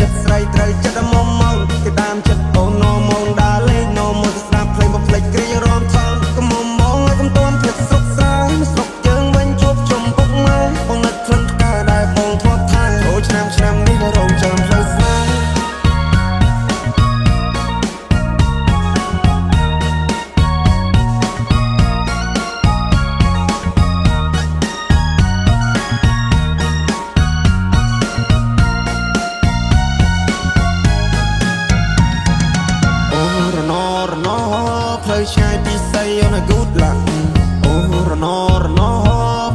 ចិត្តស្រីត្រូវចិត្តមុំមកគេតាមចិត្តអូននមកដើរលេងនមកស្ដាប់ភ្លេងមកភ្លេចគ្រារំថងកុំមុំមកឲ្យកុំតន់ភ្លេចស្រុកស្រែស្រុកយើងវិញជួបជុំពុកម៉ែបងនឹកក្លិនផ្កាដែលបងធ្លាប់ថែចូលឆ្នាំឆ្នាំនេះបងរងចាំផ្លូវស្នេហ៍ អូរណរណផ្លូវឆ្ងាយពីស័យអូន good luck អូរណរណ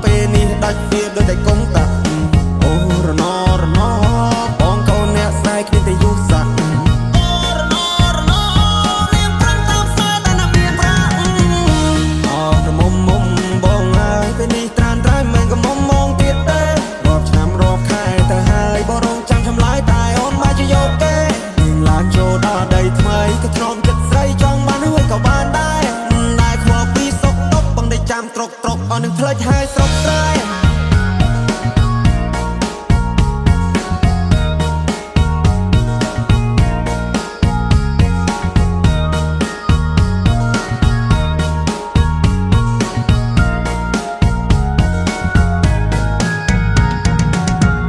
ពេលនេះដាច់វាដូចតែកុងតាក់អូរណរណបងកូនអ្នកស្នេហ៍គ្មានតែយុស័កអូរណរណនាងប្រឹងតាមស្នេហ៍តែណាមានប្រាក់អរមុំមុំបងហើយពេលនេះត្រានត្រៃមិនក៏មុំមងទៀតទេរាប់ឆ្នាំរាប់ខែទៅហើយបងរងចាំចម្លើយតែអូនមកជាយកទេនាងឡើងចូលដល់ដីថ្មីក៏ធ្នមចិត្តស្រីចង់បានហើយក៏បានដែរតែខ្វល់ពីសុកតុកបងដេកចាំត្រុកត្រុកអស់នឹងផ្លិចហើយស្រុកស្រែ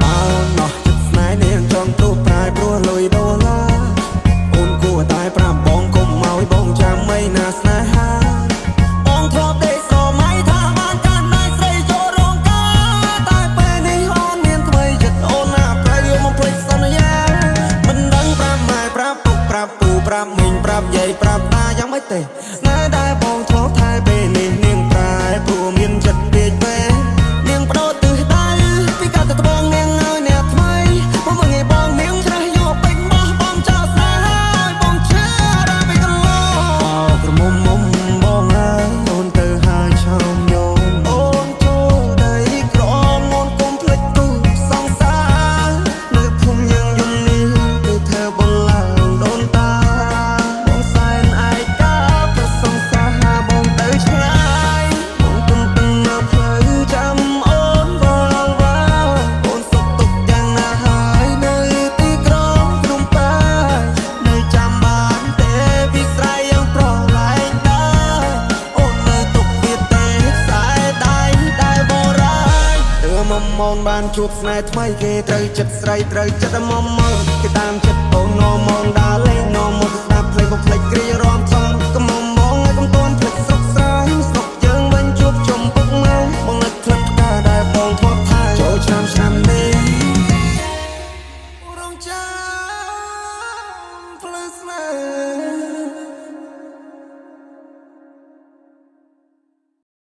អើណោះចិត្តស្នេហ៍នាងចង់ទោះប្រែព្រោះលុយដុល្លារអូនគួរតែប្រាប់បងកុំឲ្យបងចាំមិនណាស្នេហាបងធ្លាប់ដេកស្រមៃថាបានកាន់ដៃស្រីចូលរោងការតែពេលនេះអូនមានថ្មីចិត្តអូនណាប្រែយកមកភ្លេចសន្យាមិនដឹងប្រាប់ម៉ែប្រាប់ពុកប្រាប់ពូប្រាប់មីងប្រាប់យាយប្រាប់តាយ៉ាងម៉េចទេណែដែលបងធ្លាប់ថែពេលនេះនាងប្រែព្រោះមានចិត្តពេកពេកនាងបដូរទិសដៅពីកាត់ទៅត្បូងនាងឲ្យអ្នកថ្មីមកមកងាយបងនាងច្រាស់យកពេញបោះបងចោលស្នេហ៍ឲ្យបងឈឺដល់ពីកន្លងអោក្រមុំមុំបងហើយអូនទៅហើយឆោមញោមអូនចូលដីក្រមអូនកុំភ្លេចគូសង្សារនៅភូមិយើងយំនេះគឺធ្វើបន្ឡើងដូនតាបងសែនឯកាប្រសង្សារបងទៅឆ្ងាយបងទន្ទឹងនៅផ្លូវចាំអូនវល់វ៉ាអូនសុខទុក្ខយ៉ាងណាហើយនៅទីក្រុងភ្នំពេញនៅចាំបានទេវិស្រ័យយ៉ាងប្រឡែងដែរអូននៅទុកវាទេខ្សែដៃដែលបរាយទើមមនបានជួបស្នេហ៍ថ្មីគេត្រូវចិត្តស្រីត្រូវចិត្តមុំមកគេតាមចិត្តអូនន